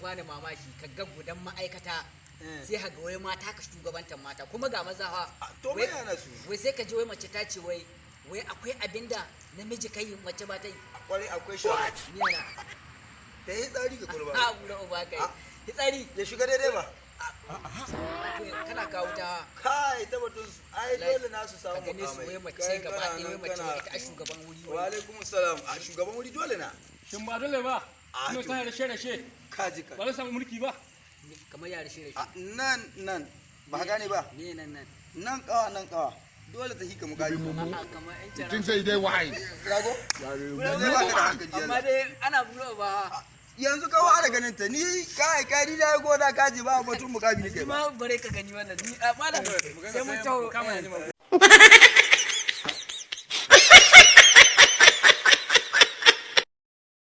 bani mamaki, ka ga gudan ma'aikata Eh. sai ka ga wai mata ka shugabantar mata, kuma ga maza fa. To Wai- mai yana su. Wai sai ka ji wai mace ta ce wai wai akwai abinda namiji kai mace ba ta yi. Kwarai akwai shawara. Ni yana Ta yi tsari ga kwalba. A bura uba kai. Ah. Hitsari. Ya shiga daidai ba. To, kana kawo ta. Kai, ta batun su ai dole na su Ka samu gane su wai mukamai. mace Kai gaba kana ɗaya wai nan mace kana- wai ita a shugaban wuri Wa wai. alaikum salam. A shugaban wuri dole na. Shin ba dole ba? A, Yau to. tana rashe rashe. Ka ji ka. Ba zai samu mulki ba. Kamar ya rashe rashe. A, nan nan ba ka gane ba. Me nan nan? Nan kawa nan kawa. Dole ta hika mukami. A'a, kamar yan You cara. think say you dey wise? Rago? Zai ba ka da hankali Amma yalla. dai ana bura uba. Yanzu ka fara ganin ta ni kai kai ni na gona kaji ba batun mukami ne kai Ni ba. ma bare ka gani wannan ni a malam sai mun taho. Kama yanzu ma.